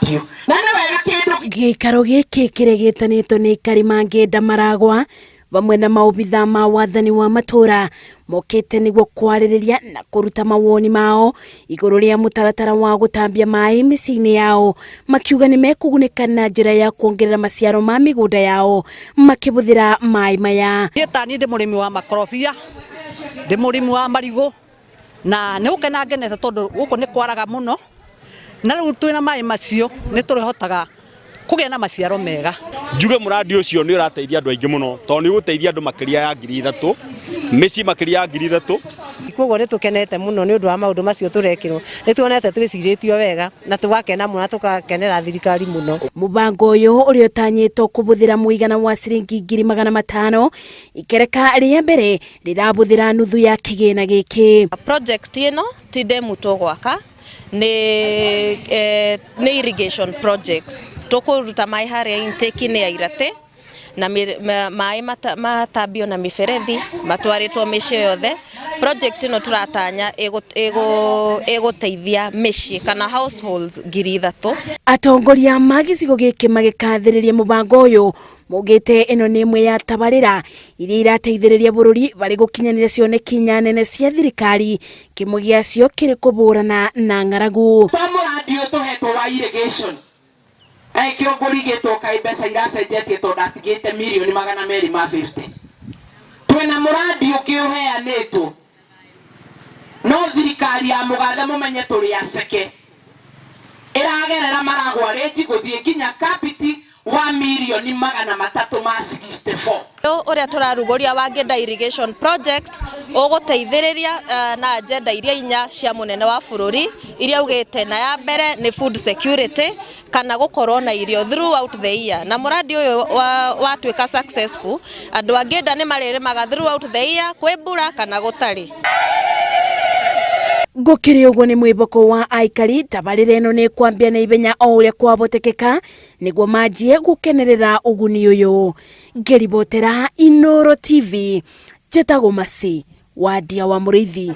Ũyũ na nĩ wega kĩndũ. Gĩikaro gĩkĩ kĩrĩa gĩtanĩtwo nĩ aikari mangĩenda maragwa vamwe na maobitha ma wathani wa matũra mokĩte nĩguo kwarĩrĩria na kũruta mawoni mao igũrũ rĩa mũtaratara wa gũtambia maĩ mĩciĩ-inĩ yao, makiuga nĩ mekũgunĩka na njĩra ya kuongerera maciaro ma mĩgũnda yao makĩbũthĩra maĩ maya. Niĩ tani ndĩ mũrĩmi wa makorobia, ndĩ mũrĩmi wa marigũ, na nĩ gũkena ngenete tondũ gũkũ nĩ kwaraga mũno, na rĩu twĩna maĩ macio nĩ tũrĩhotaga kũgĩa na maciaro mega. Njuge mũrandi ũcio nĩ ũrateithia andũ aingĩ mũno, tondũ nĩ ũgũteithia andũ makĩria ya 3000, mĩciĩ makĩria ya 3000. Koguo nĩ tũkenete mũno nĩ ũndũ wa maũndũ macio tũrekĩrwo, nĩ tuonete twĩcirĩtio wega na tũgakena mũno na tũgakenera thirikari mũno. Mũbango ũyũ ũrĩa ũtanyĩtwo kũbũthĩra mũigana wa ciringi 500,000, ikereka rĩa mbere rĩrabũthĩra nuthu ya kĩgĩna gĩkĩ. Project ĩno ti ndemu tũgwaka, nĩ irrigation project. Tũkũruta maĩ harĩa intake-inĩ ya Irate na maĩ matambio na mĩberethi matwarĩtwo mĩciĩ yothe. Project ĩno tũratanya ĩgũteithia mĩciĩ kana households 3000. Atongoria ma gĩcigo gĩkĩ magĩkathĩrĩria mũbango ũyũ maugĩte ĩno nĩ ĩmwe ya tabarĩra iria irateithĩrĩria bũrũri varĩ gũkinyanĩria cioneki nene cia thirikari, kĩmwe gĩacio kĩrĩ kũbũrana na ng'aragu. To mũrandi ũyũ tũhetwo wa irrigation kĩo ngũrigĩtwo kaĩ mbeca iracenjetie, tondũ ndatigĩte mirioni 250. Twĩna mũrandi ũngĩ ũheanĩtwo no thirikari ya mũgathe, mũmenye tũrĩ aceke, ĩragerera Maragwa rĩnji gũthiĩ nginya Kabiti wa mirioni 364. Ũrĩa tũrarugũria wa Ngenda Irrigation Project ũgũteithĩrĩria na agenda iria inya cia mũnene wa bũrũri iria augĩte, na ya mbere nĩ food security kana gũkorwo na irio throughout the year. Na mũradi ũyũ watuĩka successful, andũ a Ngenda nĩ marĩrĩmaga throughout the year, kwĩ mbura kana gũtarĩ. Gũkĩrĩ ũguo, nĩ mwĩboko wa aikari tabarĩra ĩno nĩ kwambia na ihenya o ũrĩa kwabotekeka nĩguo manjie gũkenerera ũguni ũyũ. Ngĩribotera Inoro TV, njĩtagwo Masi Wandia wa Mũrĩithi.